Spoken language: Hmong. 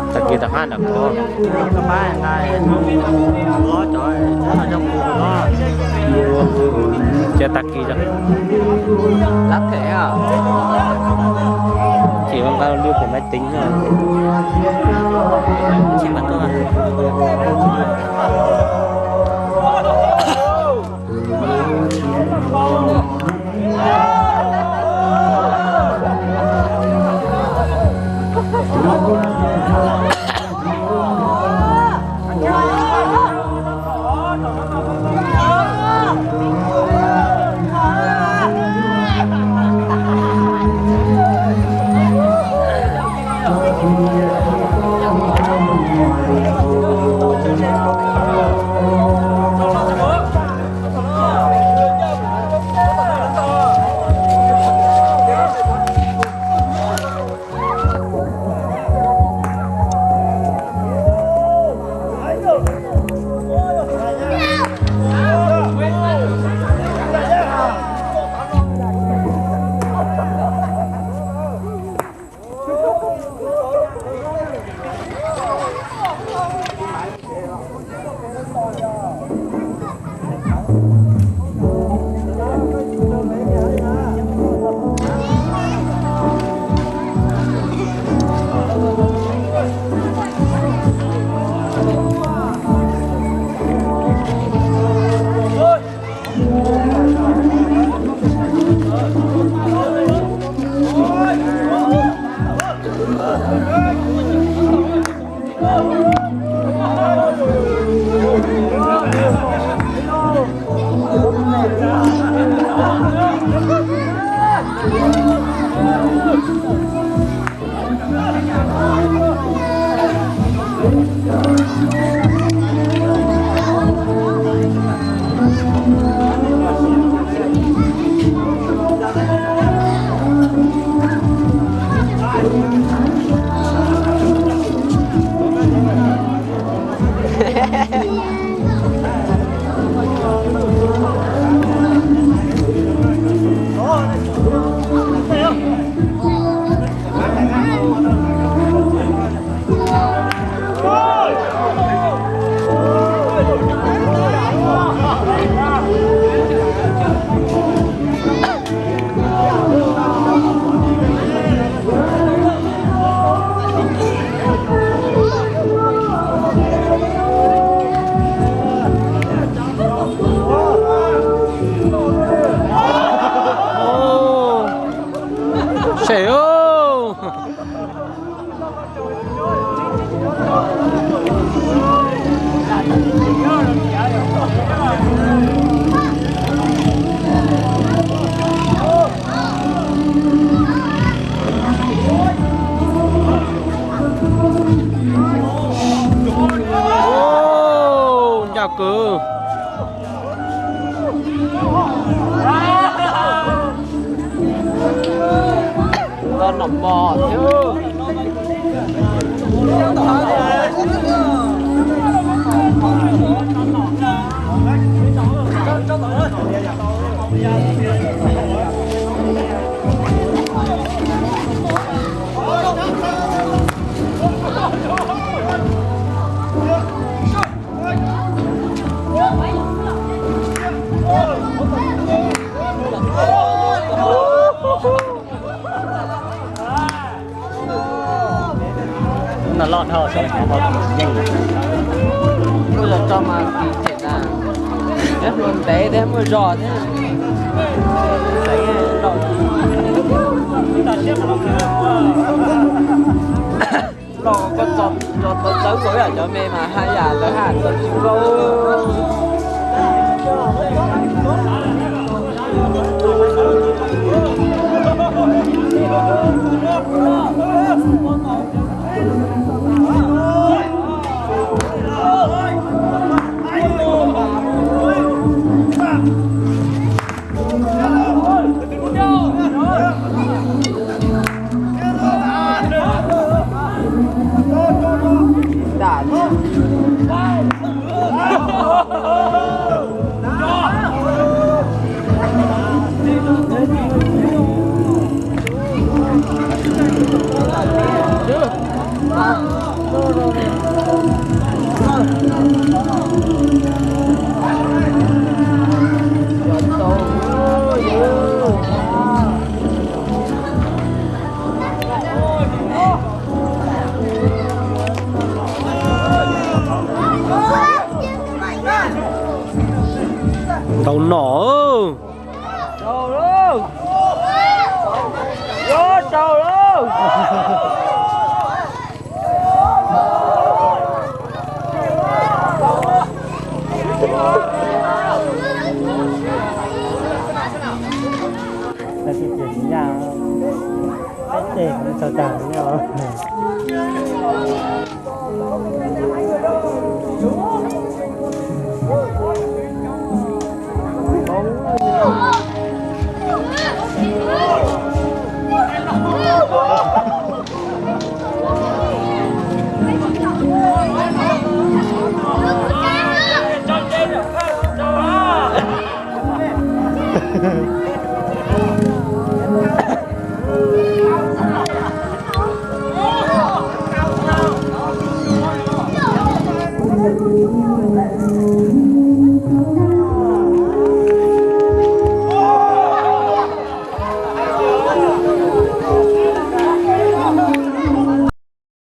Tag kis rov qab nram ko, koj pab nqa lub cov, cov mus lov, ces tag kis lab phem, ces nqa lub phem maiv teev no, ces mas tuaj. Sem. Ncaj kawg. Los noj mov thiab. Loj dhau saum hauv yeej. Kuj yog tso mas txim na, thiab hluas ntev thiab muaj zog thiab. Los koj tso tau txawb nkaus ib yam cov me mas haj yam lawv haj txawj tsis nkaus. Ntau no. Raug lauj! Yuav raug lauj! Ces txog tag.